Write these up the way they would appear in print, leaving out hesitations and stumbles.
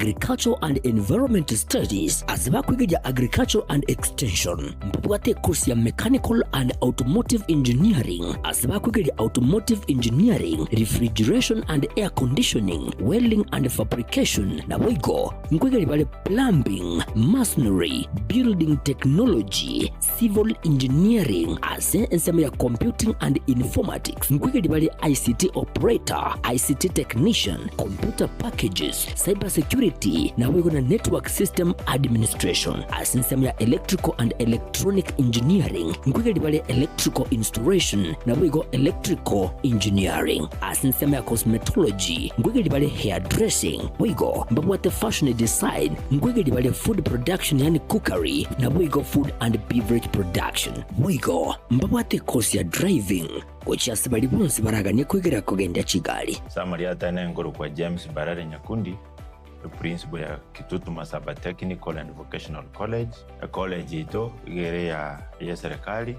Agriculture and Environment Studies ase bakwegeria Agriculture and Extension. Mbabwate ekosi ya Mechanical and Automotive Engineering ase bakwegeria Automotive Engineering, Refrigeration and Air Conditioning, Welding and Fabrication, naboigo nkwegeria bare Plumbing, Masonry, Building Technology, Civil Engineering ase ensemo ya Computing and Informatics nkwegeria bare ICT Operator, ICT Technician, Computer Packages, Cyber Security naboigo na Network System Administration. Ase ensemo ya Electrical and Electronic Engineering nkwegeria bare Electrical Installation naboigo Electrical Engineering. Ase ensemo ya Cosmetology nkwegeria bare Hairdressing boigo mbabwate Fashion Design nkwegeria bare Food Production yaani Cookery naboigo Food and Beverage Production. Boigo mbabwate ekosi ya Driving gochia ase baria bonsi baraganie koigera kogendia chigari. Samari atene nkorokwa James Mbarare Nyakundi, eprinciple ya Kitutu Masaba Technical and Vocational College. Ecollege yaito iga ere ya eserikali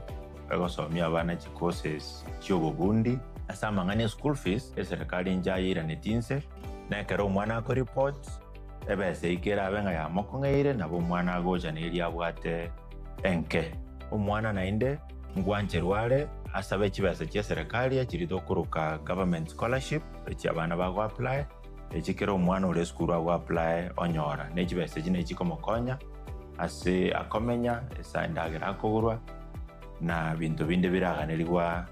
egosomia abana chicourses chiobobundi. Ase amang'ana e school fees, eserikali inche ayeiraneti inse, na ekero omwana akoreport, ebesa eyio kerabe ng'a yamokong'eire, nabo omwana agocha na eria abwate enke. Omwana naende ngwancherwa are asabe chibesa chia eserekari echiria tokoroka government scholarship, echi abana bago apply, echi kera omwana ore esukuru ago apply onyora. Ne chibesa echi nachi chikomokonya ase akomenya, ase endagera akogorwa, na binto binde biraganerigwa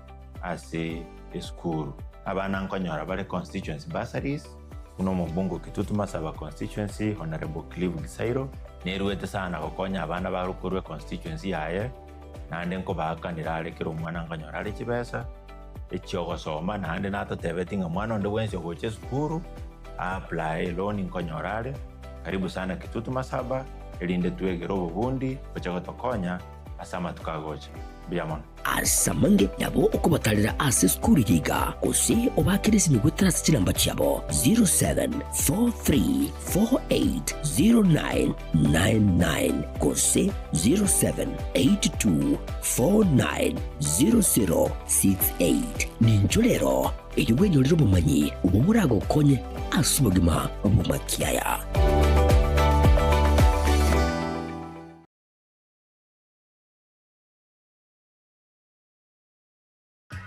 ase esukuru. Abana nkonyora bare constituency bursaries, buna omobunge o Kitutu Masaba constituency Honourable Clive Gisairo, neruete sana gokonya abana bare korwa econstituency yaye, naende nkobaakanera are kera omwana nkonyora are chibesa echiogosoma, naende natotebeti ng'a mwana onde bwensi ogocha esukuru a apply eloan nkonyora are, karibu sana Kitutu Masaba, erinde twegere obobundi boche gotokonya ase amatuko agocha. Mbuya mono. Ase amange nabo okobatarera ase esukuru eye iga, gose obaakere esimi goetera ase chinamba chiabo 0743480999 gose 0782490068. Ninchwo rero erio bwenyorere obomanyi obwo boragokonye ase obogima bw'amakiaya.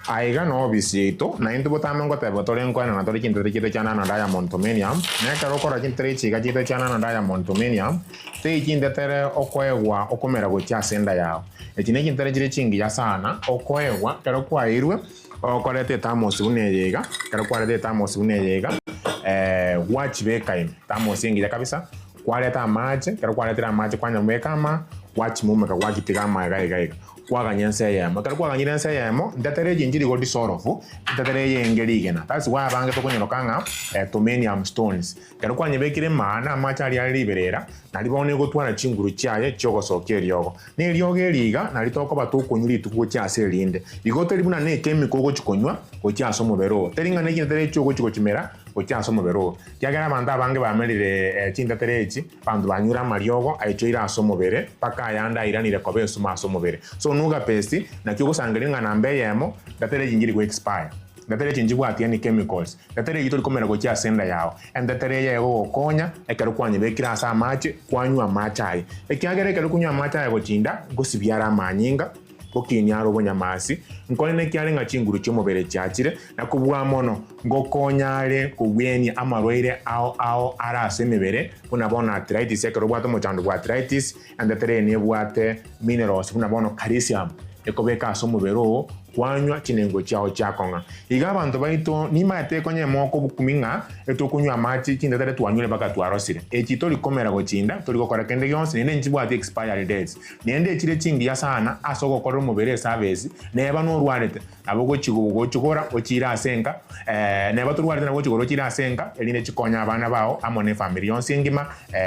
Aiga nobisi yaito, na intwe botambe ngoteba tore nkoenana tore chintere chiaito chia Nano Diamond Tomenium, na ekero okorora chintere echi iga chiaito chia Nano Diamond Tomenium, tei chintetere okoegwa okomera gochia ase enda yao. Echi ne chintere chire chingiya sana okoegwa ekero kwaeirwe okoreta ethermos buna eye iga, ekero kwareta ethermos buna eye iga, gwachibeka ime, ethermos engiya kabisa, Kwareta amache, ekero kwaretire amache kwanyabeka ama, gwachimumeka gwachitiga ama iga iga iga. Kwaganya ense eyemo. Ekero kwaganyire ense eyemo, ntetere echi nchiri go dissolve, ntetere eyenge rigena. That's why abange tokonyeroka ng'a tomenium stones. Ekero kwanyebekire maa na amache aria are riberera, nari bono egotwara chinguru chiaye chiogosokia eriogo. Na eriogo eri iga nari tokoba tokonywa rituko gochia ase erinde. Igo teri buna ne echemical ogochi konywa gochia ase omobere oo. Teri ng'a ne chintetere echi ogochi gochimera gochia ase omobere oo. Ekiagera abanto abange bamerire chintetere echi, abanto banyure amariogo aichoire ase omobere, mpaka ayande airanire koba ensumo ase omobere. So nuga pesi, naki ogosangereria ng'a namba eyemo, ntetere echi nchiri go expire, ntetere echi nchibwati any chemicals, ntetere eyio tori komera gochia ase enda yao. Entetere eye egogokonya ekero kwanyebekire ase amache, kwanywa amache aye. Ekiagera ekero okonywa amache aya gochia inda, ngosibia are amanyinga, Gokinia are obonyamasi, nkore nekiare ng'a chinguru chi'omobere chiachire, na kobua mono, ngokonya are kogwenia amarwaire ao ao are ase emebere, buna bono arthritis, ekero obwate omochando bwa arthritis, entetere eye nebwate minerals buna bono calcium, ekobeka ase omobere oo, kwanywa chinengo chiao chiakong'a. Iga abanto baito nimaete konya emoko obokumi ng'a etokonywa amache chintetere twanywire mpaka twarosire. Echi tori komera gochinda, tori gokora kende gionsi, naende nchibwati expiry dates. Naende echire chingiya sana ase ogokorera omobere esavesi, neba norwarete, nabo ogochigora ochiire ase enka, neba torwarete nabo ogochigora ochiire ase enka, erinde chikonye abana bao amo ne efamiri yonsi engima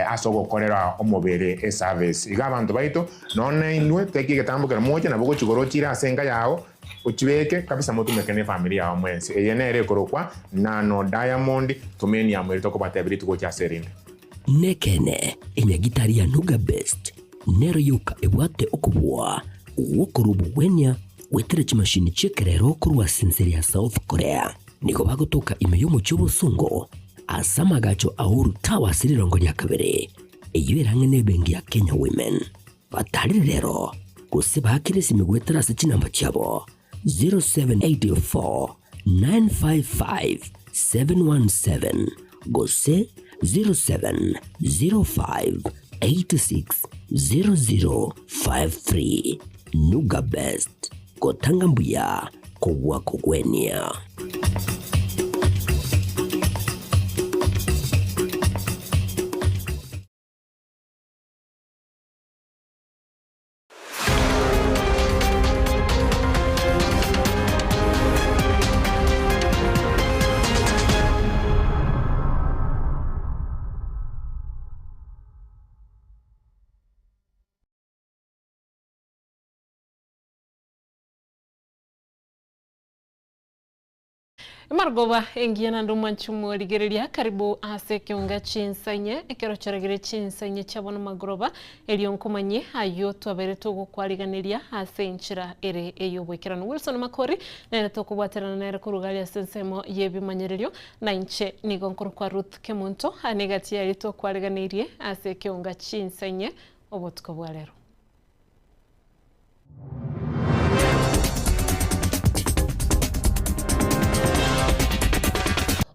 ase ogokorera omobere esavesi. Iga abanto baito, nonya inwe teki egetambo kero moche, nabo ogochigora ochiire ase enka yao, ochibeke kabisa motumeke ne efamiri yao mwensi. Eye nere ekorokwa Nano Diamond Tumenium eri tokobatebia rituko gochia ase erinde. Nekeene, enyagitari ya Nuga Best nero yoka ebwate okobua gw'okorua obogwenia goetera chimashini chi'ekerero korwa ase ense ya South Korea. Nigo bagotoka ime y'omochie obosongo. Ase amagacho a Uhuru Towers rirongo ria kabere, eyio ere ang'e nebenki ya Kenya Women. Batarire rero, gose baakere esimi goetera ase chinamba chiabo 0784 955 717 gose 0705 86 0053. Nuga Best, gotanga mbuya kobua kogwenia. Emargoba engiya naende omwanchi omorigereria karibu ase ekeonga chinsa inye ekero chiaragire chinsa inye chia bono magoroba erio nkomanyie ayio twabeire togokwariganeria ase enchera ere ey'oboikeranu. Wilson Makori nere tokobwaterana nere korwa aria ase ensemo y'ebimanyererio na inche nigo nkorokwa Ruth Kemunto aa negati yaria twakwariganeirie ase ekeonga chinsa inye obotuko bwa rero.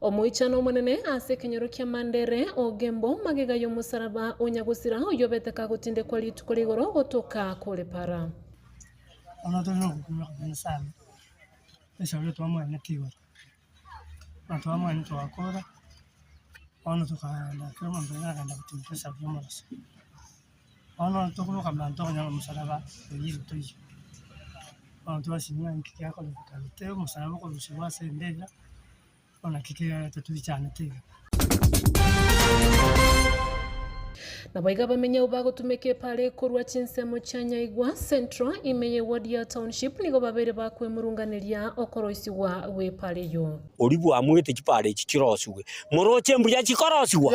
Omoichano omonene ase ekenyoro kia Mandere, Ogembo, magega y'omosaraba o Nyagosira oyio obete kagotindekwa rituko rigoro gotoka kore para. Bono tore nogokumia okonene sana, esauri twamwanete igoro, na twamwanete twakora, bono tokaenda kera omonto akagenda gotinda esauri ya omogaso. Bono tokoboka mambia tokonyora omosalaba oyio toiyo, bono twasinywa nki giakorekana te omosalaba okorusiwa ase embera, bono naki kiarete toichanete iga. Naboigo abamenyao bagotumeka epara ekorwa chinsemo chia Nyaigwa Central ime ye ward ya Township nigo babeire bakwemurunganeria okoroisigwa gw'epara eyio. Oria bwamoete chipara echi chirosigwe. Moroche mbuya chikorosigwa?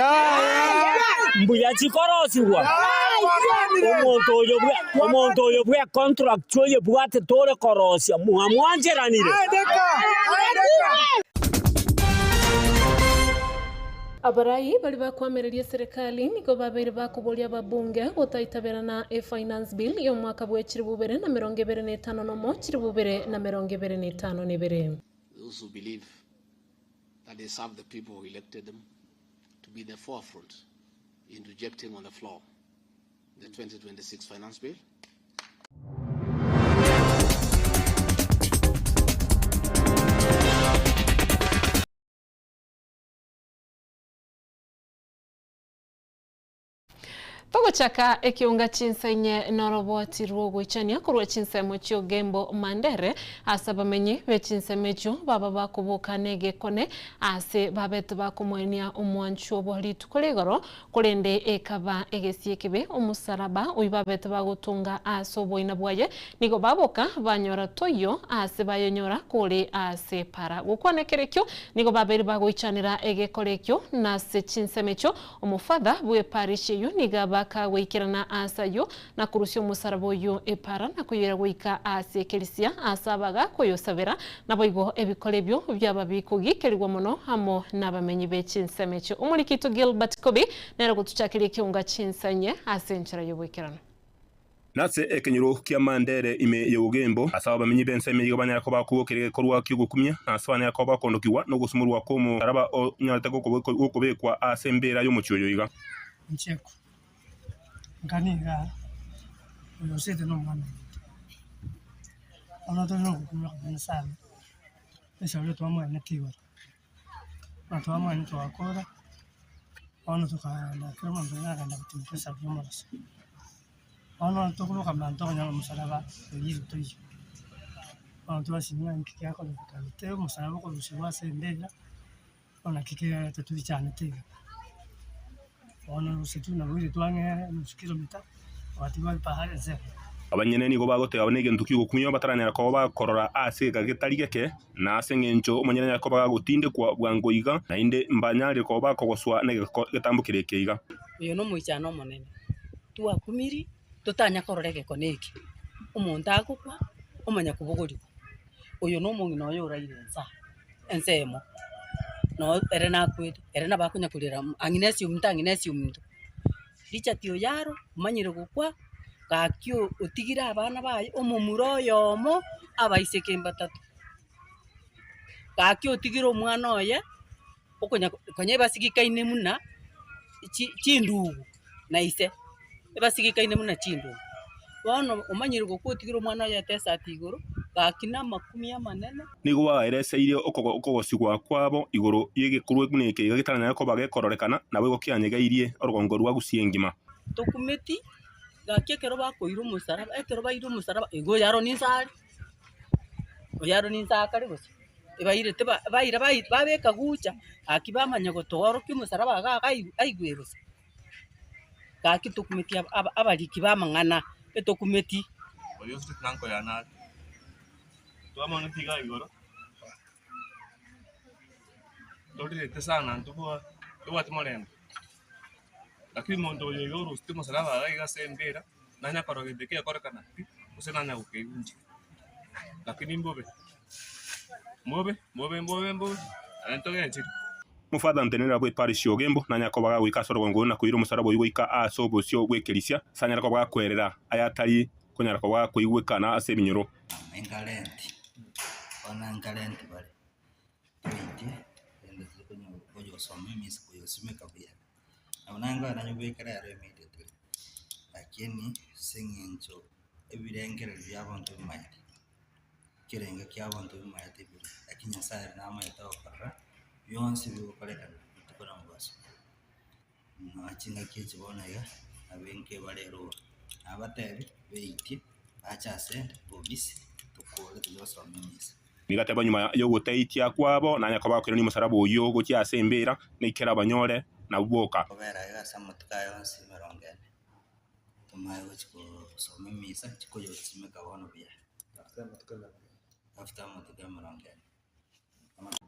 Mbuya chikorosigwa? Omonto oyo bwe omonto oyo bwe contract oyebwate tore korosia mwamwancheranire? Abarai baria bakoamereria eserekari nigo babeire bakoboria ababunge gotaitaberana e-Finance Bill y'omwaka bwe chilifu bibere na emerongo ebere na etano nomo chilifu bibere na emerongo ebere na etano na ebere. Those who believe that they serve the people who elected them to be the forefront in rejecting on the floor the 2026 finance bill. Togochaka ekiunga chinsa inye noroboti rw'ogoichania korwa chinsemo chi'Ogembo Mandere ase abamenyi be chinsemo echio baba bakoboka negekone ase babete bakomoenia omwancho obo rituko rigoro korende ekaba egesie ekebe omosaraba oyio babete bagotunga ase oboina bwaye nigo baboka banyora toiyo ase bayonyora kore ase para gokwana ekerekio nigo babeire bagoichanera egekore ekio nase chinsemo echio Omofadha bw'eparish eyio nigo bakagoikerana aase ayio, na korusia omosaraba oyio epara, na koyoira goika aase ekerisia, aase abaga koyosabera. Naboigo ebikora ebio biaba bikogikerigwa mono amo nabamenyi be chinsemo echio. Omoriki oito Gilbert Kobi nere ogotuchakeria ekeunga chinsanye ase enchera y'oboikeranu. Nase ekenyoro kia Mandere ime y'Ogembo, ase abamenyi b'ensemo eyio banyare koba kobokeria egekorwa ki'ogokumia, na ase banyare koba bakondokigwa nogosumorwa kw'omosaraba onyarete gokobekwa ase embeera y'omochie oyo iga. Incheko, nkane igaa, oyo osete nomwana ominto. Bono tore nogokumia okonene sana, esauri twamwanete igoro. Na twamanya twakora, bono tokaenda kera omonto nagenda gotimia esabu ya omogaso. Bono tokoboka mambia tokonyora omosalaba oyio toiyo. Bono twasinywa nki giakorekana te omosalaba okorusiwa ase embera, bono naki kiarete toichanete iga. Bono gose tu nabo twang'ee nusu kilomita. Abanyene nigo bagoteba negento ki'ogokumia bataranyara koba bakorora ase egeka getari geke, na ase engencho omonyene anyare koba gagotindekwa bwango iga, naende mbanyare koba bakogoswa negeko getambokire eke iga. Oyo nomoichano omonene, twakumiri totanya korora egekone eke, omonto agokwa omanya kobogorigwa, oyo nomong'ina oye oraire ensa ensemo. No ere nakwete, ere nabo akonya korera ang'ina ase omonto ang'ina ase omonto. Richard Oyaro omanyire gokwa, gaki otigire abana baye, omomura oyomo, abaiseke mbatato. Gaki otigire omwana oye, okonya konya ebasigikaine buna chi chindugu na ise, ebasigikaine buna chindugu. Bono omanyire gokwa otigire omwana oye etesati igoro, gaki na amakumia amanene. Nigo baereseirie okogosigwa kwabo igoro y'egekorwa buna eke iga getaranyare koba gekororekana, naboigo kianyegeirie orogongo rwa Gusii engima. Tokumeti, gaki ekero bakoira omosaraba, ekero baire omosaraba, igo oyaro ninse are, oyaro ninse akare gose, ebairete ba baira bai babeka gucha, gaki bamanya gotoorokia omosaraba iga iga aigwe gose. Gaki tokumeti aba abariki b'amang'ana, etokumeti. Oyo ase enanko yane are. Twamang'ete iga igoro, torirete sana ntobwa tobwati morembe, lakini monto oyo iga orusetie omosalaba iga iga ase embera, nanya korora gento kegokorekana pi, gose nanya gokeuncha. Lakini mbobe, mbobe, mbobe, mbobe, mbobe, naende togechiri. Omofather ntenenera bwe parish ya Ogembo nanyare koba gagoika ase orogongo orwo na koira omosaraba oyio goika ase obosio bw'ekerisia, ase anyare koba gakwerera ayatari konyara koba gakoigwekana ase ebinyoro. Enkarenti, bono enkarenti bare, toitie rende tiri konya koyosoma emisa koyosimeka buya. Nabo naye nkoenda nyobekere ero immediately, lakini ase eng'encho ebirengererio bia abanto bimaete, ekerengo kia abanto bimaete buya, lakini nyasaye ere namanyete gokorora bionsi bigokorekana rituko na mobaso. Nonya chingaki echi bono iga, nabo enka ebare eroro, nabatebi beitie, bache ase obisi, tokore toche gosoma emisa. Nigo ateba nyuma y'ogoteitia kwabo, nanye koba akoirania omosaraba oyio gochia ase embeera, neikere abanyore nabwo boka. Kobera iga ase amatuko aya onsi emerongo ene, tomae gochia gosoma emisa, chikoyosimeka bono buya, after amatuko emerongo ene.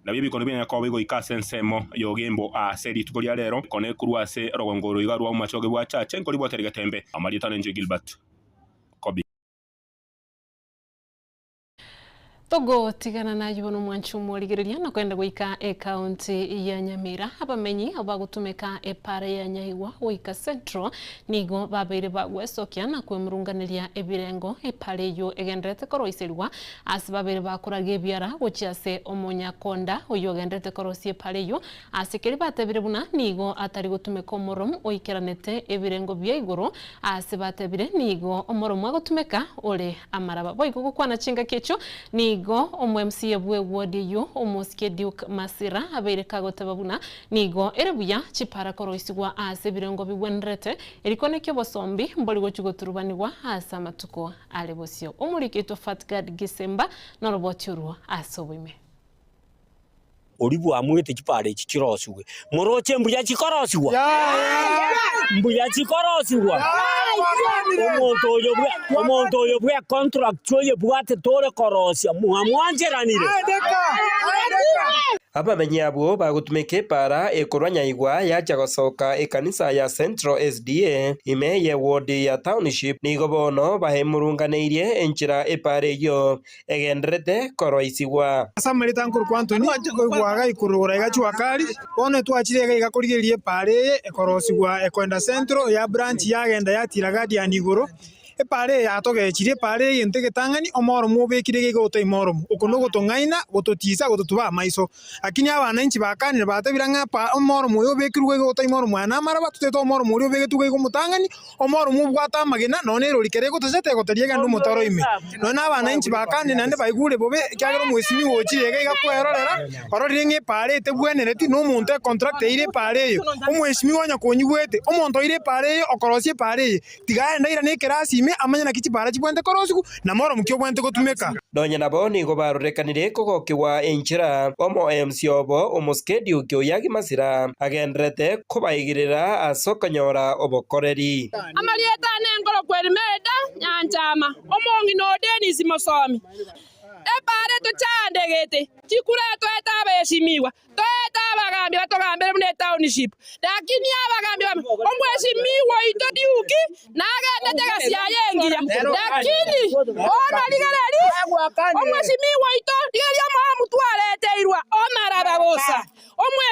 Nabio ebikono biane koba bigoika ase ensemo y'ogembo ase rituko ria rero, ekone korwa ase orogongo oro iga rwa omochoge bwa Chache nkoribwate rigetembe. Amarieta nenche Gilbert Kobi. Togotigana naye bono omwanchi omorigereria na koenda goika ekaunti ya Nyamira. Abamenyi abagotumeka epara ya Nyaigwa goika Central nigo babeire bagwesokia na kwemurunganeria ebirengo epara eyio egendererete koroiserigwa Ase babere bakoraga ebiara gochia ase omonyakonda oyio ogenderete korosia epara eyio, ase keria batebire buna nigo atari gotumeka omoromo oikeranete ebirengo bia igoro, ase batebire nigo omoromo agotumeka ore amaraba. Boigo gokwana chingaki echio nigo omo MCA bwe ward eyio omosike Duke Masira abeire kagoteba buna nigo ere buya chipara koroisigwa ase ebirengo bigwenerete erikone ki'obosombi mbori gochia goturubanigwa ase amatuko Are bosio omoriki oito Fatgard Gisemba noroboti orwo ase oboime. Oria bwamuete chipara echi chirosigwe. Moroche mbuya chikorosigwa? Mbuya chikorosigwa? Omonto oyo bwe omonto oyo bwe contract oyebwate tore korosia mwamwancheranire? Abamenyi abwo bagotumeka epaara ekorwa Nyaigwa yachia gosoka ekanisa ya Central SDA ime ye ward ya Township nigo bono bahemurunganeirie enchera epaara eyio egendererete koroisigwa. Ase amareta nkorokwa Anthony, nkoigwa iga ikorogora iga Chwakari, bono etwachire iga iga korigereria epaara eye ekorosigwa ekoenda Central ya branch yagenda yatira Guardian igoro. Epaara eye yatogechirie, epaara eye egento egetang'ani, omoromo obekire iga iga otoima oromo. Oko nogotong'aina, gototisa, gototuba amaiso. Lakini abananchi bakanire batebire ng'a epa omoromo oyo obekirwe iga iga otoima oromo aya namaraba, totete omoromo oria obegetwe iga iga omotang'ani, omoromo obwate amagena, nonya erori kera egotocha tegoteria egende omotaro ime. Nonya na abananchi bakanire naende baigure bobe, ekiagera omwesimigwa ochire iga iga kwerorera, ororire ng'a epaara etebwenereti, na omonto econtract eire epaara eyo. Omwesimigwa onye konyigwete, omonto oire epaara eye, okorosia epaara eye, Tiga aende airane ekerasi ime, amanye naki chipara chibwenerete korosigwa, na moromo ki obwenerete gotumeka. Nonya nabo nigo barorekanire kogokigwa enchera omoemsi obo Omoskediuki Oyagi Masira agendererete kobaigirera ase okonyora obokoreri. Amarieta ane nkorokwa Elimelda Nyanchama, omong'ina o Dennis Mosomi. Epaara etochandegete, chikura etoete abeshimiwa, Toete abagambi batogambere buna etownship, lakini abagambi bamwe, omweshimiwa oito Duke nagendete egasi yaye engiya, lakini bono rigereria omweshimiwa oito, rigereria omoamu twareteirwa omaraba bosa. Omwe.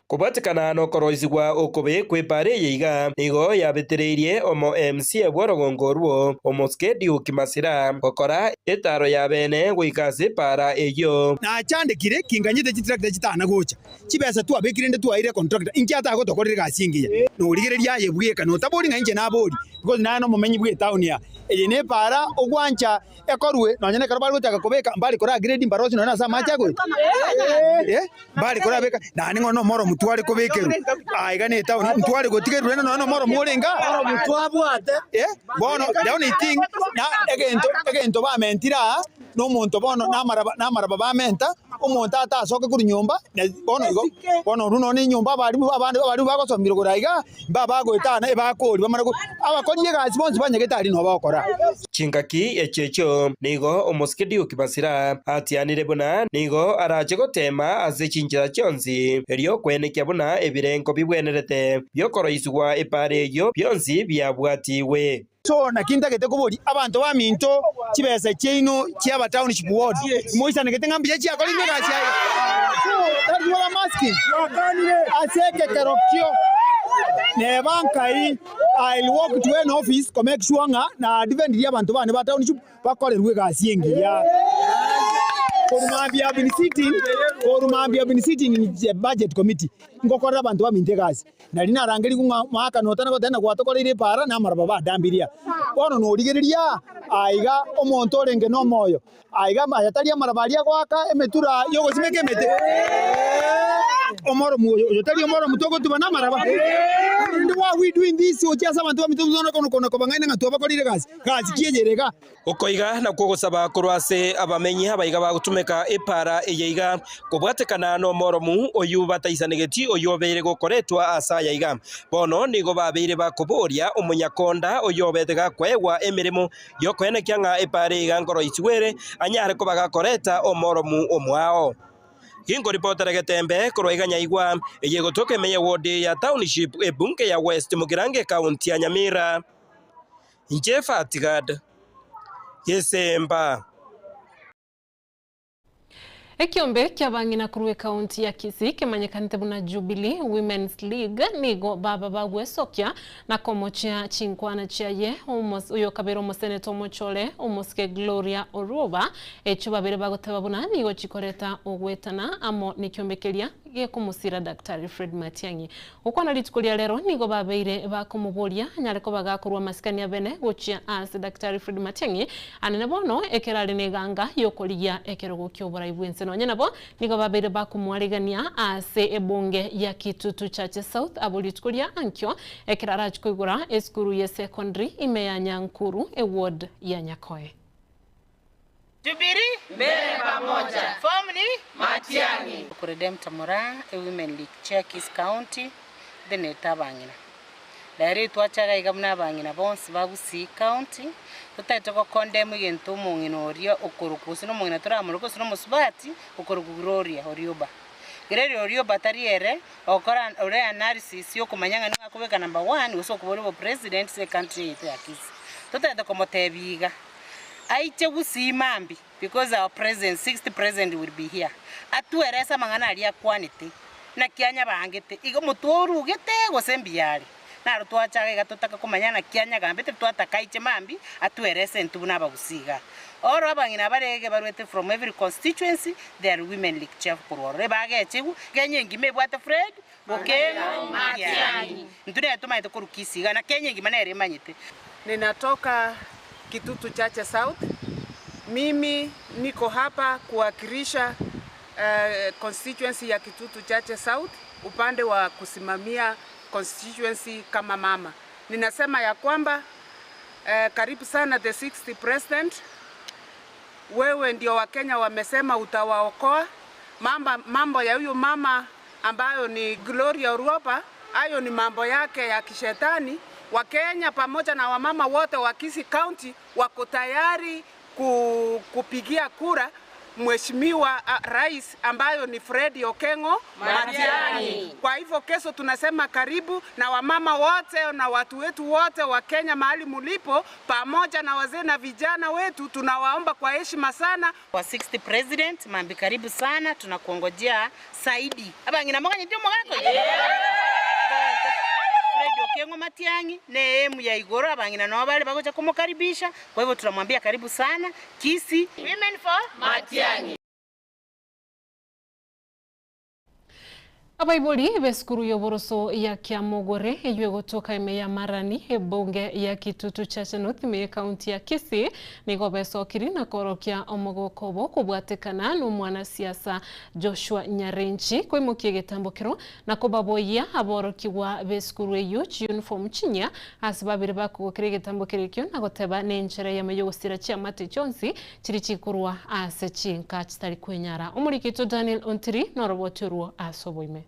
Kobwatekana nokoroisigwa okobe kw'epaara eye iga, nigo yabetereirie omo MCA bw'orogongo orwo, omosike Duke Masira, gokora etaaro ya bene goika ase epaara eyio. Nachandekire kinganyete chitractor chitana gocha, chibesa twabekire inde twaeire contractor, inki atagotokorera egasi engiya? Norigereria aye bweka, notabori ng'a inche nabori, because naye nomomenyi bw'etown aa. Eye nepaara ogwancha ekorwe nonya nekero bare gochaka kobeka mbare kora grade mbarosie nonya nase amache agoeta eh, mbare korabeka naende ng'o nomoro motware kobekerwa aiga ne etown ntware gotigerwa rende nonya nomoro morenge aa eh, bono the only thing na egento egento bamentire aa na omonto bono na amaraba na amaraba bamenta, omonto atasoke korwa nyomba na bono igo bono orwo nonya na enyomba abarimu abande abarimu bagosomire igoro aiga, mbabagoetana ebakoria bamare go abakori egasi bonsi banyagete aria nabo bagokora. Chingaki echio echio nigo omosike Duke Masira atianire buna nigo arache goteema ase chinchera chionsi erio kwenekia buna ebirengo bibwenerete bi'okoroisigwa epaara eyio bionsi biabwatigwe. So naki ntagete koboria abanto baminto chibesa chiaino chiaba township ward moisanegete ng'a mbuya chiakorire egasi aye. So that is what I'm asking. Ase ekekero kio neba nkai I'll walk to any office ko make sure ng'a na defendirie abanto bane ba township bakorerwe egasi engiya. Korwa mambia I've been sitting, korwa mambia I've been sitting in the budget committee ngokorera abanto baminto egasi. Nari narangerigwe ng'a omoakano otana goteba ng'a gwatokoreire epaara na amaraba badambirie aa. Bono norigereria aiga omonto orenge nomoyo, aiga aya tari amaraba aria agoaka emetura y'ogosimeka emete. Omoromu oyo, oyo tari omoromu togotuba namaraba. Rende why we doing this gochia ase abanto baminto totone kona kobang'aina ng'a twabakoreire egasi, gasi ki eye ere igaa? Oko iga nakwo ogosaba korwa ase abamenyi abaiga bagotumeka epaara eye iga, kobwatekana nomoromu oyio bataisanegeti oyio obeire gokoretwa ase aya iga. Bono nigo babeire bakoboria omonyakonda oyio obete gakoegwa emeremo y'okoenekia ng'a epaara eye iga nkoroisigwa ere, anyare koba gakoreta omoromu omwao. Ginkoripotera getembe korwa iga nyaigwa, eye egotoka ime ye ward ya Township, ebunge ya West Mugirango ekaunti ya Nyamira. Inche Fatigad, Gesemba. Ekiombe ki'abang'ina korwa ekaunti ya Kisii kemanyekanete buna Jubilee Women's League nigo baba bagwesokia na komochia chinkwana chiaye oyokabere omoseneta omochore omosike Gloria Orwoba echio babere bagoteba buna nigo chikoreta ogwetana amo nekiombe keria gekomosira Daktari Fred Matiang'i. Gokwana rituko ria rero nigo babeire bakomoboria anyare koba gakorwa amasikani abene gochia ase Daktari Fred Matiang'i anene bono ekero are neganga yokorigia ekerogo kioborai bwense nonye nabo nigo babeire bakomoarigania ase ebunge ya Kitutu Chache South abwo rituko ria ankio ekero arachi koigora esukuru ye secondary ime ya Nyankuru eward ya Nyakoe. Jubilee mbele pamoja. Form ni Matiang'i. Okoredempta Moraa, e Women League Chair Kisii County, Benete abang'ina. Rero etwachaga iga buna abang'ina bonsi ba Gusii County, totagete go condemn egento omong'ina oria okorokwa gose na omong'ina toramoroke gose na omosubati okorokwa Gloria Orioba. Gloria Orioba tari ere ogokora ore analysis ya okomanya ng'a ning'o akobeka number one gose okoboria obopresident ase ecountry yaito ya Kisii. Totagete komotebia iga. Aiche gusii mambia because our president, sixth president will be here. Atuerese amang'ana aria akwanete, naki anyabangete, igo omotwe orugete gose mbuya are. Naro twachaga iga totaka komanya naki anyagambete twataka aiche mambia atuerese intwe buna abagusii igaa. Oro abang'ina abarege barwete from every constituency they are women league chair korwa ororo ebagechigwa, Kenya engima ebwate Fred Okengo Matiang'i. Intwe nere tomanyete korwa Kisii iga na Kenya engima nere emanyete. Ninatoka Kitutu Chache South. Mimi niko hapa kuwakilisha constituency ya Kitutu Chache South upande wa kusimamia constituency kama mama. Ninasema ya kwamba karibu sana the 60 president. Wewe ndio Wakenya wamesema utawaokoa. Mamba, mambo ya huyu mama ambayo ni Gloria Orwoba, hayo ni mambo yake ya kishetani. Wakenya pamoja na wamama wote wa Kisii County wako tayari kupigia kura Mheshimiwa Rais ambayo ni Fred Okengo Matiang'i. Kwa hivyo kesho tunasema karibu na wamama wote na watu wetu wote wa Kenya mahali mulipo, pamoja na wazee na vijana wetu, tunawaomba kwa heshima sana. Wa 60 president mambi karibu sana tunakuongojea saidi abang'ina moganyete omogaka oyo Fred Okengo Matiang'i ne emu ya igoro abang'ina nabo bare bagocha komokaribisha kwa hivyo tunamwambia karibu sana Kisii Women for Matiang'i. Abaibori b'esukuru y'oboroso ya Kiamogore eywo egotoka ime ya Marani ebunge ya Kitutu Chache North ime ekaunti ya Kisii nigo besokiri na korokia omogoko obo kobwatekana na omwanasiasa Joshua Nyarenchi koimokia egetambokero na kobaboyia aborokigwa b'esukuru eywo chiuniform chinyia ase babere bakogokera egetambokero ekio na goteba na enchera eyemo yogosira chiamate chionsi chiri chikorwa ase chinka chitari kwenyara. Omoriki oito Daniel Ontiri noroboti orwo ase oboime.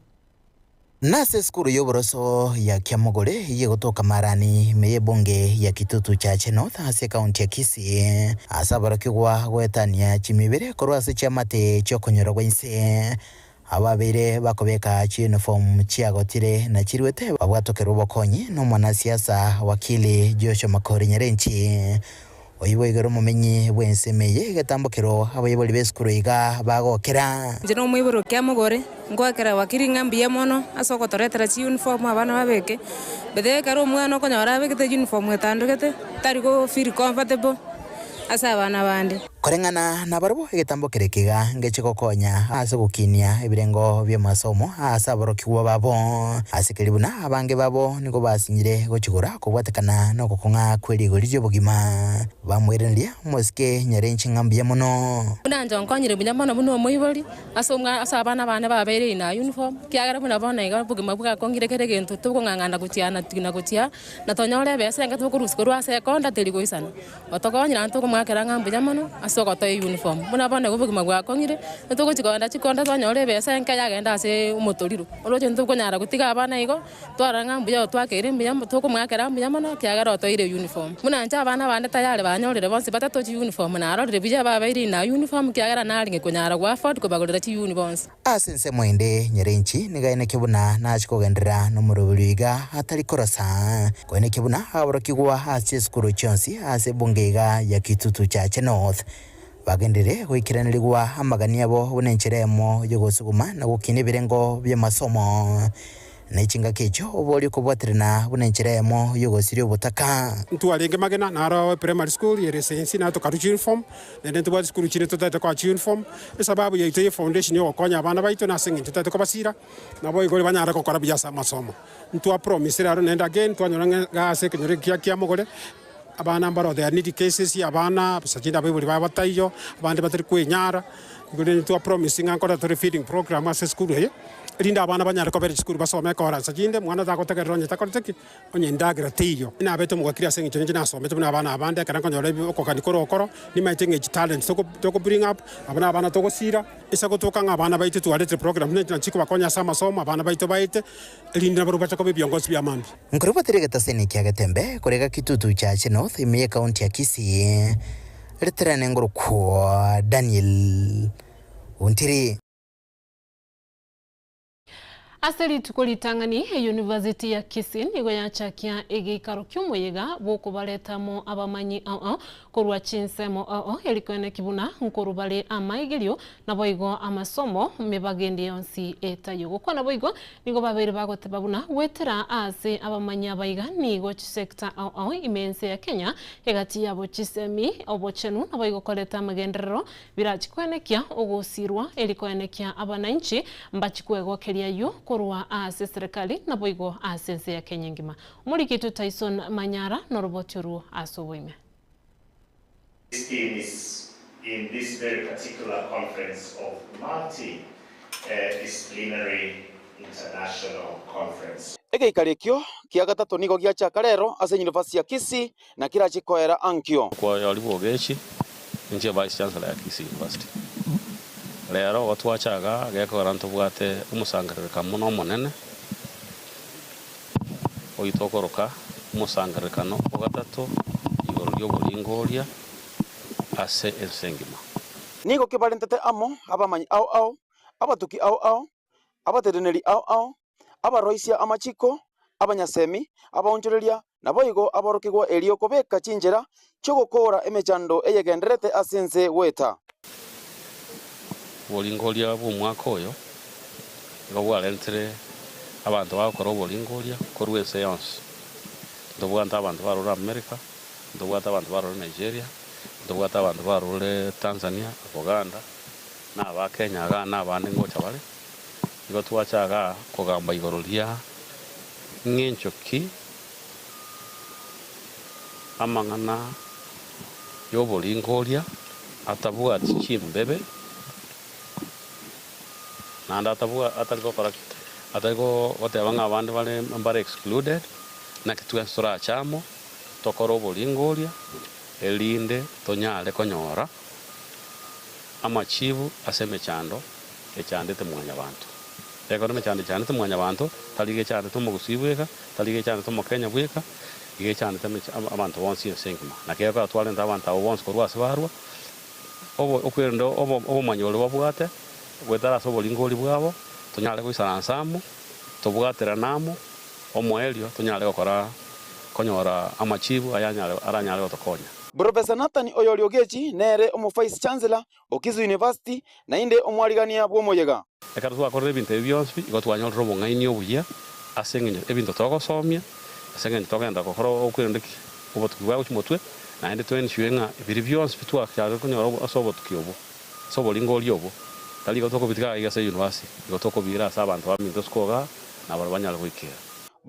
Nase esukuru y'oboroso ya Kiamogore eyio egotoka Marani ime y'ebunge ya Kitutu Chache North ase ekaunti ya Kisii, ase aborokigwa goetania chimibere korwa ase chiamate chi'okonyora gwa inse. Ababeire bakobeka chiuniform chiagotire na chiruete babwatokerwe obokonyi nomwanasiasa Wakili Joshua Makori Nyarenchi. Oyio boigo ere omomenyi bw'ensemo eye egetambokero abaibori b'esukuru iga bagokera. Inche nomoibori o Kiamogore, ngoakera wakili ng'a mbuya mono ase ogotoretera chiuniform abana babeke, bethe ekero omwana okonyora abegete uniform etandogete, tari go feel comfortable ase abana bande. Koreng'ana nabarabwo egetambo kere kiga ngeche gokonya ase ogokinia ebirengo bi'amasomo ase aborokigwa babo. Ase keria buna abange babo nigo basinyire gochigora kobwatekana nogokong'a kwe rigori ri'obogima. Bamoiraneria, Omosike nyarenche ng'a mbuya mono. Buna inche onkonyire buya mono buna omoibori, ase omwa ase abana bane babeire in a uniform, ekiagera buna bono iga obogima bwakong'ire kera egento tokong'ang'ana gochia na na gochia aa, na tonyore ebesa enke tokorusia korwa ase ekonda teri goisana. Otokonyire naende tokomoakera ng'a mbuya mono ase ogotoa euniform. Buna bono igo obogima bwakong'ire, ntogochi kogenda chikonda twanyora ebesa enke yagenda ase omotoriro. Oroche ntokonyara gotiga abana igo, twarora ng'a mbuya otwakeire mbuya tokomoakera mbuya mono ekiagera otoeire euniform. Buna inche abana bande tayari banyorire bonsi batato chiuniform narorire buya babeire in a uniform ekiagera narenge konyara go afford kobagorera chiuni bonsi. Ase ensemo ende, nyerenchi nigo aenekia buna nache kogenderera nomoroberio iga atari korosa, koenekia buna aborokigwa ase chisukuru chionsi ase ebunge iga ya Kitutu Chache North bagenderere goikeranerigwa amagani abo buna enchera eyemo yogosuguma na gokina ebirengo bi'amasomo. Ne chingaki echio oborie okobwaterana buna enchera eyemo y'ogosiria obotaka. Ntwarenge magena, naro eprimary school ere esensi naro tokarwa chiuniform, naende ntobwate chisukuru chinde totaete koa chiuniform. Esababu yaito ye foundation ya ogokonya abana baito nase eng'encho totaete kobasira, nabo igo banyare gokora buya ase amasomo. Ntwa promisire aro naende again twanyora ng'a iga ase ekenyoro eke kia Kiamogore, abana mbaro there need cases ya abana, bosa chinde abaibori babo bataiyo, abande batari kwenyara. Igo rende twa promise ng'a nkore tore feeding program ase esukuru eye, erinde abana banyare kobera chisukuru basome ekora nsa chinde, mwana tagotegerera onye takorete ki? Onye endagera teiyo. Nabete omogakiri ase eng'encho ninche nasomete buna abana abande, ekero nkonyora ebi okogania kore okoro, nimaete ng'a echi talents toko toko bring up, aba na abana togosira, ase gotoka ng'a abana baito twaretire program buna echi nachi kobakonya ase amasomo, abana baito baete, erinde nabarobwo bache koba ebiongozi bia mambia. Nkorobotire egetaseni kia Getembe korega Kitutu Chache North ime y'ekaunti ya Kisii, Riterane ngorokwo Daniel Ontiri. Ase rituko ritang'ani, eyunivasiti ya Kisii nigo yachakia egeikaro ki'omoyega bw'okobareta amo abamanyi ao ao korwa chinsemo ao ao eri koeneki buna nkorwa bare amaigerio naboigo amasomo mebagende yonsi etaiyo. Gokwana boigo nigo babeire bagoteba buna goetera aase abamanyi abaiga nigo chisecta ao ao ime ense ya Kenya egati yabo chisemi, obochenu naboigo koreta amagenderero birachi koenekia ogosirwa eri koenekia abanainchi mbachi kwegokeria ayio korwa aase eserekari naboigo aase ense ya Kenya engima. Omoriki oito Tyson Manyara noroboti orwo ase oboime. This theme is in this very particular conference of multi-disciplinary international conference. Egeikaro ekio kia gatato nigo giachaka rero ase University ya Kisii na kerache koera ankio. Koyori bw'ogechi, inche Vice Chancellor ya Kisii University. Rero igo twachaga gekogera ntobwate omosangererekano mono omonene, oyio tokoroka omosangererekano o gatato igoro ri'oboringoria ase ense engima. Nigo kebarentete amo abamanyi ao ao, abatuki ao ao, abateneneri ao ao, abaroisia amachiko, abanyasemi, abaonchoreria, naboigo aborokigwa erio kobeka chinchera chi'ogokoora emechando eyegendererete ase ense goeta. Oboringoria bw'omwaka oyo nigo bwarentire abanto bagokora oboringoria korwa ense yonsi. Ntobwate abanto barure America, ntobwate abanto barure Nigeria, ntobwate abanto barure Tanzania, Uganda, na aba Kenya igaa na abande ngocha bare. Igo twacha igaa kogamba igoro ria ng'encho ki amang'ana y'oboringoria atabwati chimbebe, naende atabwa atari gokora ki? Atari goteba ng'a abande bare mbare excluded, naki twensi torache amo, tokore oboringoria, erinde tonyare konyora amachibu ase emechando echandete mwanyabanto. Ekero emechando echandete mwanyabanto, tari iga echandete omogusii bweka, tari iga echandete omokenya bweka, iga echandete abanto bonsi ense engima. Naki ekero twarenta abanto abwo bonsi korwa ase barwa, obo okwerenda obo obomanyi boria babwate, goetera ase oboringori bwabo, tonyare goisaransa amo, tobwaterane amo, omoerio tonyare gokora konyora amachibu ayanyare aranyare gotokonya. Professor Nathan Oyori Ogechi nere omo-Vice Chancellor o Kisii University naende omwarigania bw'omoyega. Ekero twakorire ebinto ebi bionsi, igo twanyorire obong'aini obuya ase engencho ebinto togosomia, ase engencho togenda gokora okwerenda ki? Obotuki bwa gochia motwe, naende to ensure ng'a biria bionsi bi twachakire konyora ase obotuki obwo, ase oboringoria obwo, tari igo tokobitiga iga ase university, igo tokobiira ase abanto baminto isiko igaa, nabarabwo banyare goikera.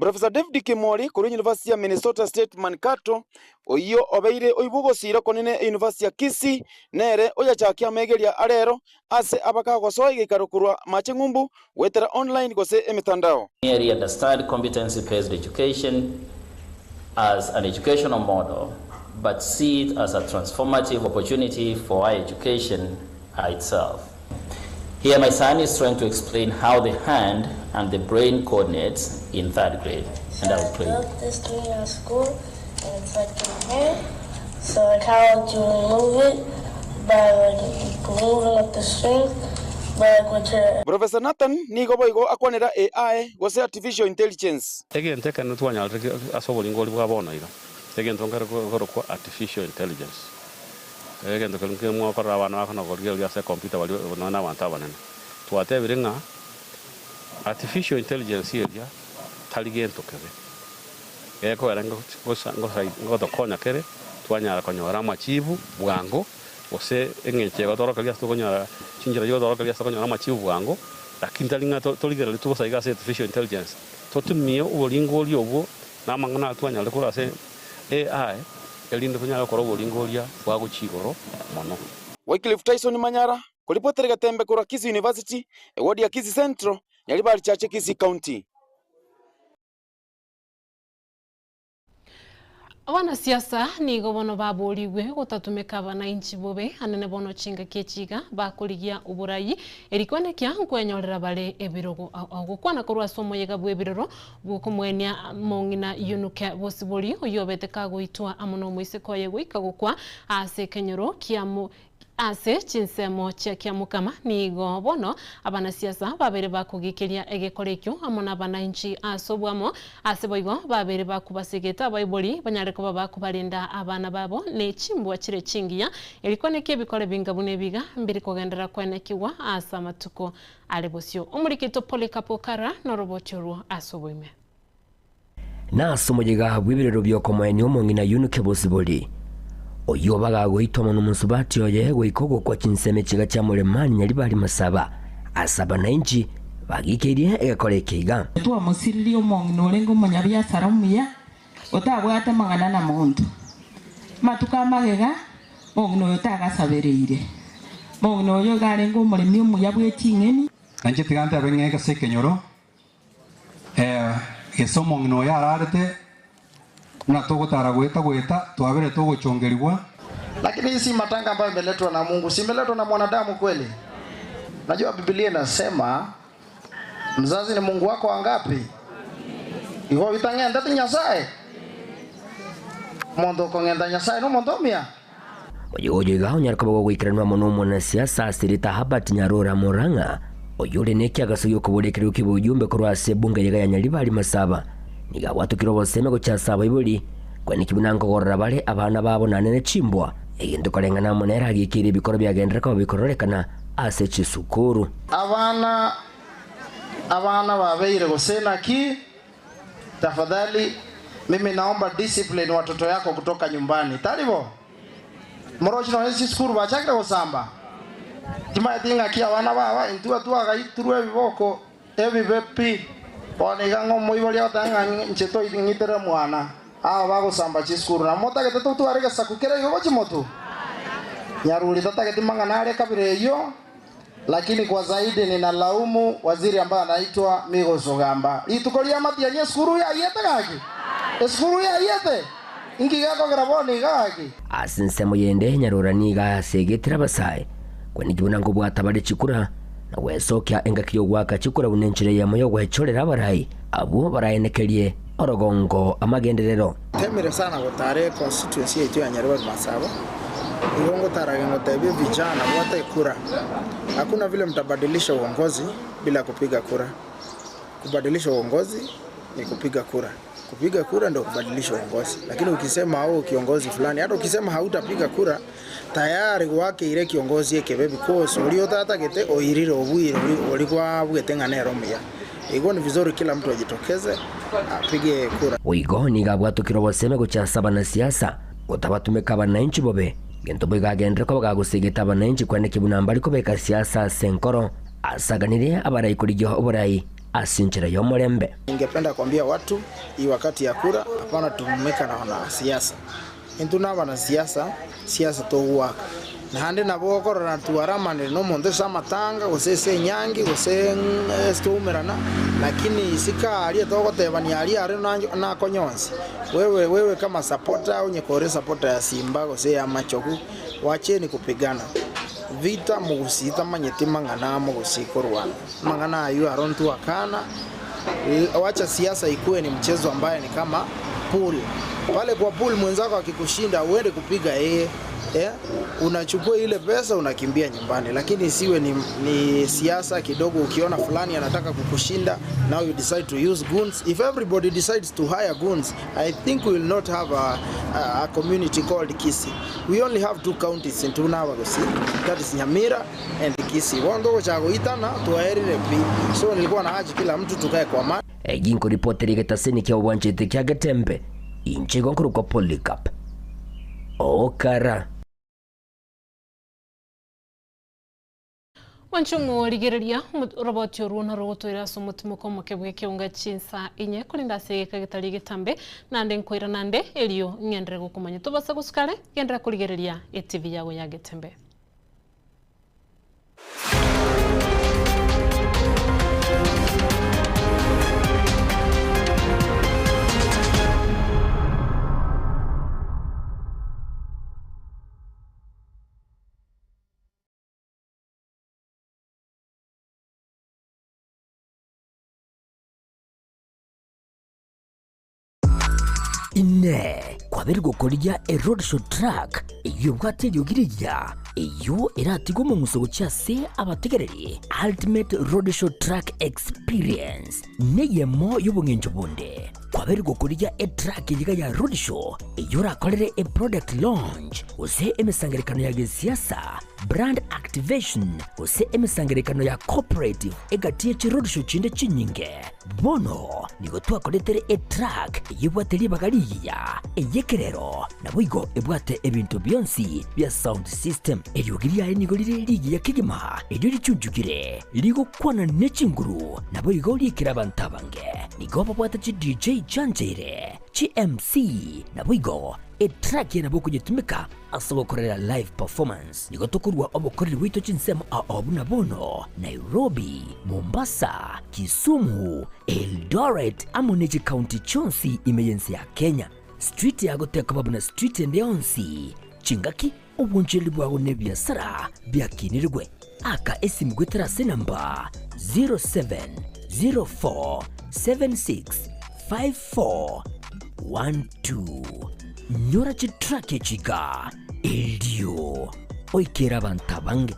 Professor David Kimori korwa University ya Minnesota State Mankato, oyio obeire oibwe ogosiira okonene University ya Kisii, nere oyachakia amegeria arero ase abakagosoa egeikaro korwa mache ng'umbu goetera online gose emetandao. Merely understand competency-based education as an educational model, but see it as a transformative opportunity for higher education itself. Here my son is trying to explain how the hand and the brain coordinates in third grade. And I will play. I built this thing at school, and it's like in here. So like how would you move it? By like moving with the string, but like with your Professor Nathan nigo boigo akwanera AI gose Artificial Intelligence. Egento ekenene twanyarire ase oboringori bwa bono iga, egento nkere korokwa artificial intelligence. Egento keria nki mwakorera abana bako na korigereria ase ecomputer baria nonya na abanto abanene. Twatebire ng'a artificial intelligence eria tari gento kebe. Gekogera ngotokonya kere twanyara konyora amachibu bwango, gose eng'encho egotorokereria ase tokonyora chinchera chigotorokereria ase tokonyora amachibu bwango, lakini tari ng'a torigererie bosa iga ase artificial intelligence. Totumie oboringoria obwo na amang'ana aya twanyarire korwa ase AI, erinde tonyare gokora oboringoria bwa gochia igoro mono. Wycliffe Tyson Manyara, koripotera egetembe korwa Kisii University, ewodi ya Kisii Central, Nyaribari Chache Kisii County. Abanasiasa nigo bono baborigwe gotatumeka abanainchi bobe anene bono chingaki echi iga bakorigia oborai erikwenekia nkwenyorera bare ebirogo ao ao. Gokwana korwa ase omoyega bw'ebiroro bw'okomwenia mong'ina Yunuke Bosibori oyio obete kagoitwa amo nomoiseke oye goika gokwa ase ekenyoro kia Ase chinsemo chia kiamokama nigo bono abanasiasa babeire bakogikiria egekora ekio amo nabanainchi ase obwamo, ase boigo babeire bakobasegeta abaibori banyare koba bakobarenda abana babo ne chimbwa chire chingiya, erikwa neki ebikore binga buna ebiga mbiri kogenderera kwenekigwa ase amatuko are bosio. Omoriki oito Polycarp Okara noroboti orwo ase oboime. Na ase omoyega bw'ebirero bi'okomoenia omong'ina Yunuke Bosibori, oyio bagagoitwa mono omosubati oye goika ogokwa chinsemo chiga chia Molemani Nyaribari Masaba, ase abanainchi bagikeirie egekora eke iga. Twamosiririe omong'ina orenge omonyabiasara omuya, otabwate mang'ana na monto. Amatuko amagega, omong'ina oyo tagasabereire. Omong'ina oyo iga arenge omoremi omuya bwe ching'eni. Nainche tiga ntebe ng'eke ase ekenyoro. Gese omong'ina oyo ararete, buna togotara goeta goeta, twaberete ogochongerigwa. Lakini hii si matanga ambayo imeletwa na Mungu, si imeletwa na mwanadamu kweli? Najua Biblia inasema mzazi ni Mungu wako wangapi? Igo bitang'endete Nyasaye. Omonto okong'enda Nyasaye nomonto omuya. Moyega oyo iga onyare koba gogoikeranwa amo nomwanasiasa asirete Herbert Nyarora Murang'a, oyio ore nekiagaso gi'okoboria ekerogo ki'oboyumbe korwa ase ebunge eyega ya Nyaribari Masaba. Nigo abwatokire obosemi gochia ase abaibori, kweneki buna nkogorora bare abana babo naende ne chimbwa, egento koreng'ana amo nere agekeire ebikoro biagenderera koba bikororekana ase chisukuru. Abana abana babeire gose naki? Tafadhali mimi naomba discipline watoto yako kutoka nyumbani. Tari bo? Moroche nonya chisukuru bachakire gosamba? Timanyeti ng'aki abana baba intwe twagaiturwe ebiboko ebibe pi. Bono iga ng'a omoibori agoteba ng'a inche toing'itere mwana. Aba bagosamba chisukuru nabo motagete totware egesaku kere igo gochia motwe? Nyaruri tatageti mang'ana are kabira eyio. Lakini kwa zaidi ninalaumu waziri ambaye anaitwa Migos Ogamba. Rituko ria matiang'i esukuru yayiete gaki? Esukuru yayiete? Inki gekogera bono iga gaki? Ase ensemo yende Nyarora nigo asegetire abasae kweneki buna nkobwata bare chikura na gwesokia engaki y'ogoaka chikura buna enchera eyemo y'ogwechorera abarai abwo baraenekerie orogongo amagenderero. Temire sana gotara econstituency yaito ya Nyaribari Masaba, igo ngotarage ngotebie vijana bwata ekura. Hakuna vile mtabadilisha uongozi bila kupiga kura. Kubadilisha uongozi ni kupiga kura. Kupiga kura ndio kubadilisha uongozi. Lakini ukisema au kiongozi fulani, hata ukisema hautapiga kura, tayari gwakeire kiongozi ekebe because oria otatagete oirire obwire oria kwabwete ng'a nere omuya. Igo ni vizuri kila mtu ajitokeze apige kura. Boigo nigo abwatokire obosemi gochia ase abanasiasa, gotabatumeka abananchi bobe, gento boigo agenderere koba gagosegeta abananchi kwaneki buna mbari kobeka siasa ase enkoro, asaganirie abarai korigia oborai ase enchera y'omorembe. Ningependa kuambia watu hii wakati ya kura hapana tumika na wanasiasa. Intwe nabanasiasa, siasa togoaka. Naende nabo okorora twaramanire nomonto ase amatanga, gose ase enyangi, gose ase twaumerana, lakini isiko aria togotebania aria are nakonyonsi. Wewe wewe kama supporter onye kore supporter ya Simba gose ya Machogu, wacheni kupigana. Vita mogusii tamanyeti mang'ana amo gose korwana. Mang'ana aywo aro ntwakana, wacha siasa ikuwe ni mchezo ambaye ni kama pool. Pale kwa pool mwenzako akikushinda uende kupiga yeye. Yeah? Unachukua ile pesa unakimbia nyumbani, lakini isiwe ni siasa kidogo. Ukiona fulani anataka kukushinda, now you decide to use goons. If everybody decides to hire goons, I think we will not have a community called Kisii. We only have two counties in Tunawagosi, that is Nyamira and Kisii. Bono togochaka goitana twaerire pi. So nilikuwa na haja kila mtu tukae kwa amani. Ginkoripotera egetaseni kia obwanchete kia Getembe, inche igo nkorokwa Polycarp Okara. Mwanche omorigereria, oroboti orwo norogotoira ase omotimoko omoke bw'ekeunga chinsa inye korende ase egeka getari getambe naende nkoira nande erio ng'enderere gokomanya tobasa gosukare genderera korigereria etv yago ya Getembe. Inee! Kwabeire gokorigia eroadshow truck eyio ebwate eriogi rigiya, eyio eratige omong'uso gochia ase abategereri? Ultimate Roadshow Truck Experience neyemo y'obong'encho bonde. Kwabeire gokorigia etruck eyiga ya roadshow eyio orakorere eproduct launch gose emesangererekano ya gesiasa, brand activation gose emesangererekano ya cooperative egati ye chiroadshow chinde chinyinge. Bono nigo twakoretere etruck eyio ebwate ribaga rigiya, ey'ekerero, naboigo ebwate ebinto bionsi bia sound system. Eriogi riaye nigo rire rigiya kegima, erio richunchukire, rigokwana ne chinguru, naboigo riikire abanto abange. Nigo babwate chi DJ chiancheire, chi MC, naboigo etrack eye nabo okonyetumeka ase ogokorera live performance. Nigo tokorua obokoreri bwaito chinsemo ao buna bono, Nairobi, Mombasa, Kisumu, Eldoret amo ne chikaunti chionsi ime y'ense ya Kenya. Street yago tekoba buna street ende yonsi. Chingaki obonchereri bwago na ebiasara biakinirigwe. Aka esimu goetera ase enamba 0704765412. Nyora chitrack echi iga erio. oikere abanto abange.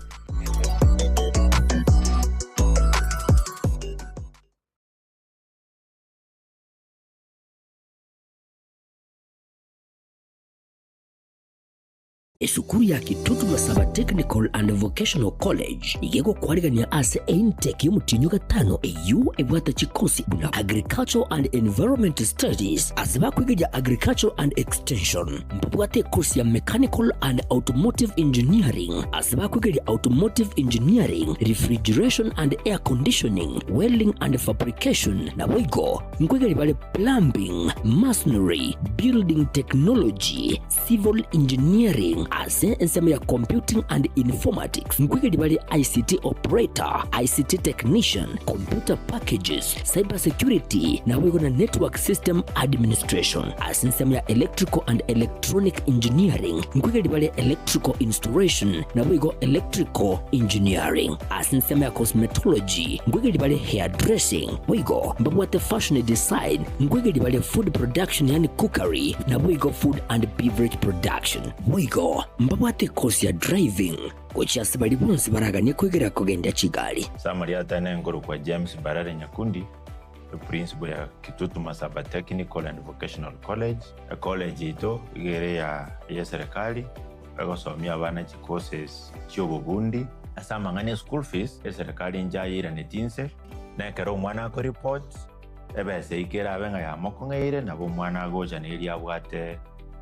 Esukuru ya Kitutu Masaba Technical and Vocational College nigo egokwarigania ase eintake y'omotienyi o gatano eyio ebwate chikosi buna Agricultural and Environment Studies ase bakwegeria Agricultural and Extension. Mbabwate ekosi ya Mechanical and Automotive Engineering ase bakwegeria Automotive Engineering, Refrigeration and Air Conditioning, Welding and Fabrication naboigo nkwegeria bare Plumbing, Masonry, Building Technology, Civil Engineering ase ensemo ya Computing and Informatics nkwegeri bare ICT Operator, ICT Technician, Computer Packages, Cyber Security naboigo na Network System Administration. Ase ensemo ya Electrical and Electronic Engineering nkwegeri bare Electrical Installation naboigo Electrical Engineering. Ase ensemo ya Cosmetology nkwegeri bare Hairdressing boigo mbabwate Fashion Design nkwegeri bare Food Production yaani Cookery naboigo Food and Beverage Production. Boigo mbabwate ekosi ya Driving gochia ase baria bonsi baraganie kwegera kogendia chigari. Summary Atene nkorokwa James Mbarare Nyakundi, eprinciple ya Kitutu Masaba Technical and Vocational College. Ecollege yaito iga ere ya eyeserikali, egosomia abana chicourses chiobobundi. Ase amang'ana e school fees, eserikali nchayeiranetie inse, na ekero omwana akoreport, ebesa eyio kerabe ng'a yamokong'eire, nabo omwana agocha neria abwate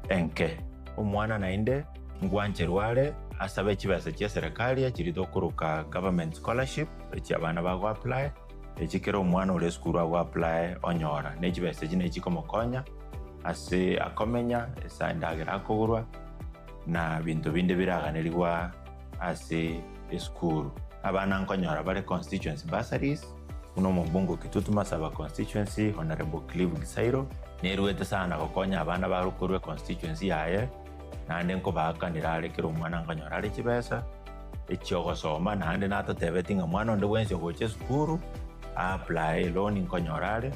enke. Omwana naende ngwancherwa are asabe chibesa chia eserekari echiria tokoroka government scholarship, echi abana bago apply, echi kera omwana ore esukuru ago apply onyora. Ne chibesa echi nechikomokonya ase akomenya, ase endagera akogorwa, na binto binde biraganerigwa ase esukuru. Abana nkonyora bare constituency bursaries, buna omobunge o Kitutu Masaba constituency Honourable Clive Gisairo, neruete sana gokonya abana bare korwa econstituency yaye, naende nkobaakanera are kera omwana nkonyora are chibesa echiogosoma, naende natotebeti ng'a mwana onde bwensi ogocha esukuru a-apply eloan nkonyora are.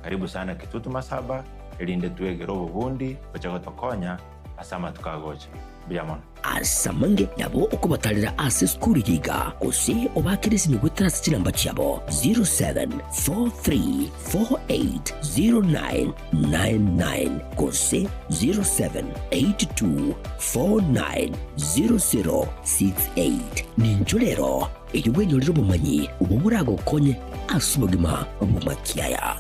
Karibu sana Kitutu Masaba, erinde twegere obobundi oche gotokonya ase amatuko agocha. Mbuya mono. Ase amange nabo okobatarera ase esukuru eye iga, gose obaakere esimi goetera ase chinamba chiabo 0743480999 gose 0782490068. Ninchwo rero erio bwenyorere obomanyi obwo boragokonye ase obogima bw'amakiaya.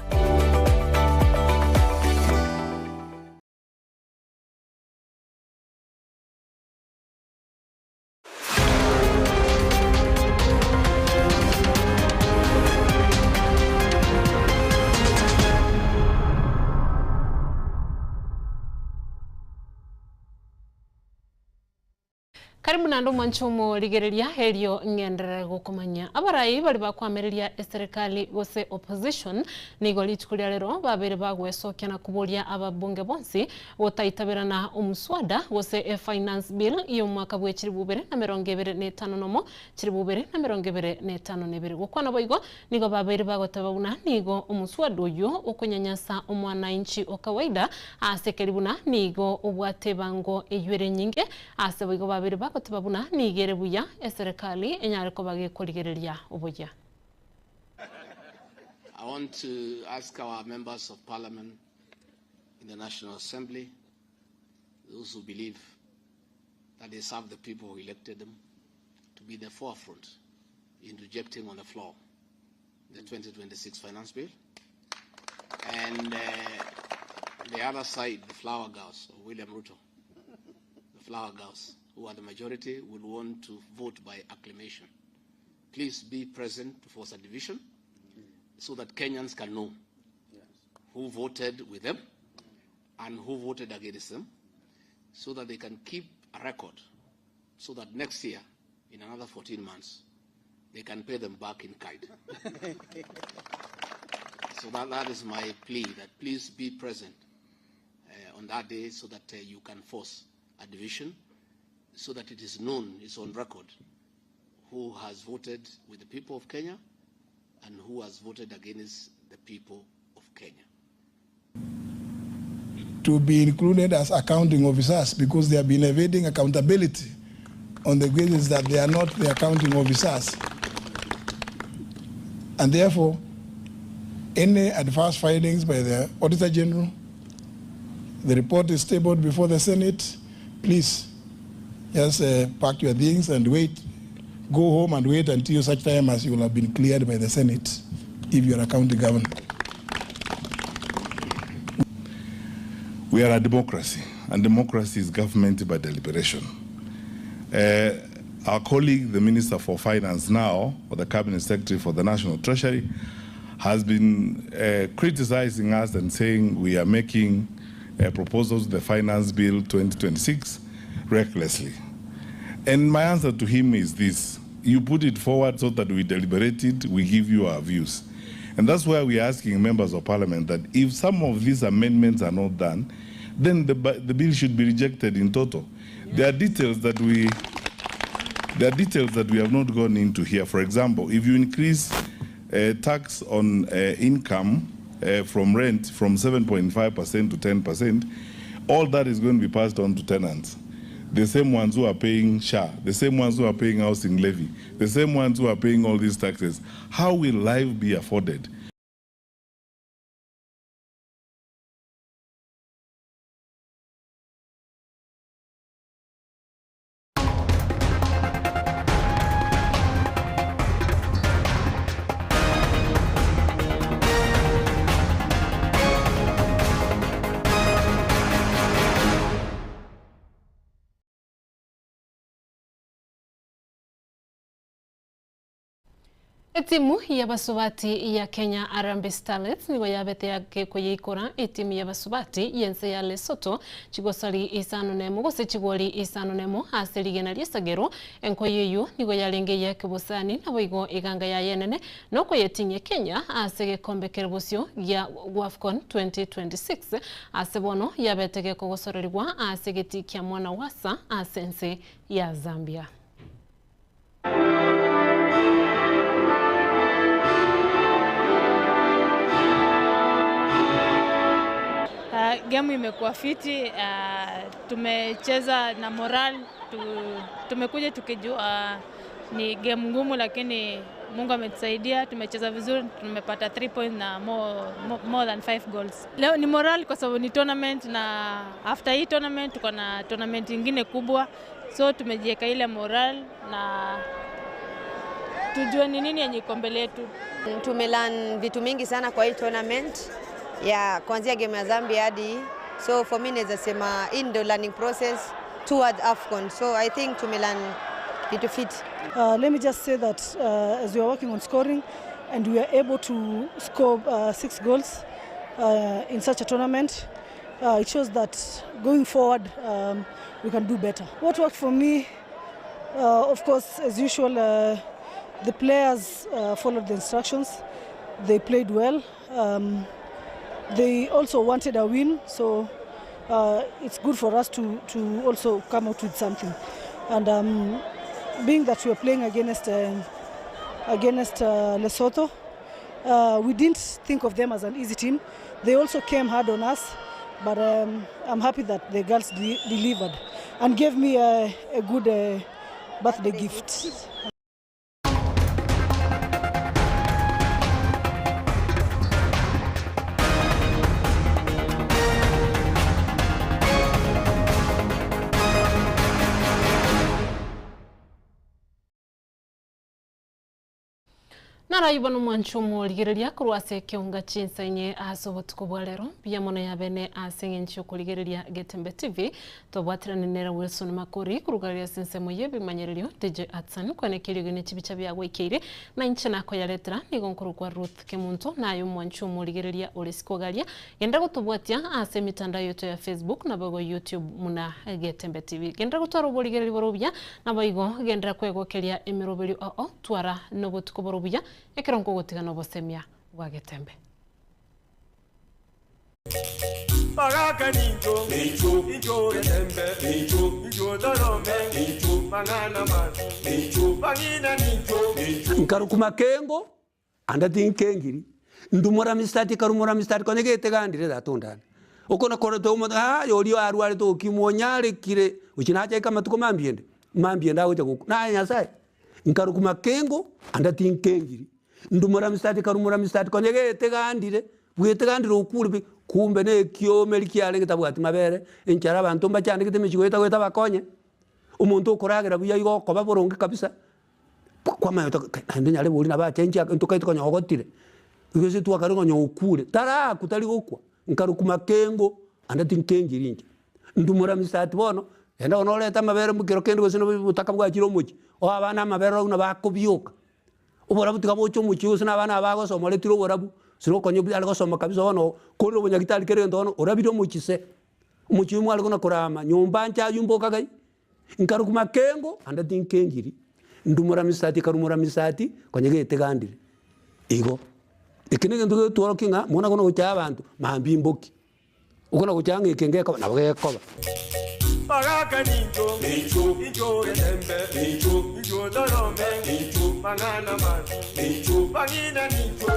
Karibu naende omwanche omorigereria erio ng'enderere gokomanya. Abarai baria bakwamereria eserekari gose opposition nigo rituko ria rero babeire bagwesokia na koboria ababunge bonsi gotaitaberana omuswada gose efinance bill y'omwaka bwe chilibu ibere na emerongo ebere na etano nomo chilibu ibere na emerongo ebere na etano na ebere. Gokwana boigo nigo babeire bagoteba buna nigo omuswada oyio okonyanyasa omwanainchi o kawaida ase ekeri buna nigo obwate ebango eyio ere enyinge ase boigo babeire bagoteba buna nigo ere buya eserekari enyare koba gekorigereria obuya. I want to ask our members of parliament in the National Assembly, those who believe that they serve the people who elected them, to be the forefront in rejecting on the floor the 2026 finance bill. And the other side, the flower girls of William Ruto, the flower girls, who are the majority, will want to vote by acclamation. Please be present to force a division so that Kenyans can know who voted with them and who voted against them, so that they can keep a record, so that next year, in another 14 months, they can pay them back in kind. So that is my plea, that please be present on that day so that you can force a division, so that it is known, it's on record, who has voted with the people of Kenya and who has voted against the people of Kenya. To be included as accounting officers because they have been evading accountability on the basis that they are not the accounting officers. And therefore, any adverse findings by the Auditor General, the report is tabled before the Senate, please just uh, pack your things and wait. Go home and wait until such time as you will have been cleared by the Senate if you are a county governor. We are a democracy, and democracy is government by deliberation. Uh, our colleague, the Minister for Finance now, or the Cabinet Secretary for the National Treasury, has been uh, criticizing us and saying we are making uh, proposals to the Finance Bill 2026 recklessly. And my answer to him is this you put it forward so that we deliberate it, we give you our views. And that's why we are asking members of parliament that if some of these amendments are not done, then the, the bill should be rejected in total. There are details that we there are details that we have not gone into here. For example, if you increase uh, tax on uh, income uh, from rent from 7.5% to 10%, all that is going to be passed on to tenants. The same ones who are paying SHA, the same ones who are paying housing levy, the same ones who are paying all these taxes. How will life be afforded? Etimu y'abasubati ya Kenya Harambee Starlets nigo yabete gekoyeikora etimu y'abasubati y'ense ya Lesotho chigosori isano na emo gose chigori isano na emo ase rigena ri'esagero. Enkoyo eyio nigo yarenge ya kebosani naboigo eganga yaye enene nokoyetinyia Kenya ase gekombe kere bosio gia Wafcon 2026 ase bono yabete gekogosorerigwa ase geti kia Mwanawasa ase ense ya Zambia. Game imekuwa fiti. Tumecheza na moral tu, tumekuja tukijua ni game ngumu, lakini Mungu ametusaidia, tumecheza vizuri, tumepata 3 points na more, more than 5 goals. Leo ni moral kwa sababu ni tournament na after hii tournament tuko na tournament ingine kubwa, so tumejiweka ile moral na tujue ni nini yenye iko mbele yetu. Tumelearn vitu mingi sana kwa hii tournament ya kuanzia game ya Zambia hadi, so for me naweza sema hii ndio learning process towards AFCON, so I think tumelearn vitu fit. Let me just say that as we are working on scoring and we are able to score 6 goals in such a tournament, it shows that going forward we can do better. What worked for me, of course, as usual, the players followed the instructions. They played well. They also wanted a win, so it's good for us to also come out with something. And being that we are playing against Lesotho, we didn't think of them as an easy team. They also came hard on us, but I'm happy that the girls delivered and gave me a good birthday gift. Narayuba nomwancho omorigereria korwa ase ekionga chinsainye ase obotuko bwa rero mbuya mono yabene ase eng'encho okorigereria Getembe TV tobwaterane nere Wilson Makori korugareria ase ensemo ya ebimanyererio DJ Atsan kwanekerio gene chibicha biagwekeire na inche nakoyaretera nigo nkorokwa Ruth Kemunto naye omwancho omorigereria ore sikogaria genda gotobwatia ase emitandao yetu ya Facebook naboigo YouTube muna Getembe TV genda gotwara oborigereria boro buya naboigo gendera kwegokeria emeroberio oo twara nobotuko boro buya ekero nkogotigana obosemia bwa Getembe. Baraka ninjo, ninjo, ninjo Getembe, ninjo, ninjo Dorome, ninjo, mangana mazi, ninjo, bangina ninjo, ninjo. Nkarukuma kengo, andati nkengiri, ndumora mistati karumora mistati konegete gandire datondana. Okona kora to mo ah yori arware to kimwonyare kire uchinacha kama tuko mambiende. Mambia ende agocha gokwa. Naye Nyasaye, nkarokwa makengo, ande tinkengiri. Ndumora misati karumora misati konya getegandire, bwetegandire okure pi, kumbe na ekiomeri kiare getabwati mabere, enchara abanto mbachandegete emechie goeta goeta bakonye. Omonto okoragera buya igo okoba boronge kabisa, kwamanya ota kai naende nyare bori nabo achenchia aka ntokaete konya ogotire, igo ase twakare konya okure, tarakwa tari gokwa, nkarokwa makengo ande tinkengiri inche. Ndumora misati bono, genda bono orete amabere mokero kende gose na obotaka bwachire omochie, oe abana amabere orore buna bakobioka. Oborabu tiga boche omochie gose na abana aba bagosoma oretire oborabu, gose nokonya are gosoma kabisa bono korire obonyagitari kera egento bono orabire omochie se. Omochie oyio mware kona korama nyomba nche aywo mboka gai, nkarokwa makengo ande tinkengiri, ndumora misati karumora misati konya getegandire igo. Eke na egento getworokia ng'a muna kona gochaya abanto mambia mboki. Okona gocha ng'a eke ngekoba nabo gekoba. Bagaka nincho, incho getembe, incho torome, mang'ana mabi, bang'ina nincho.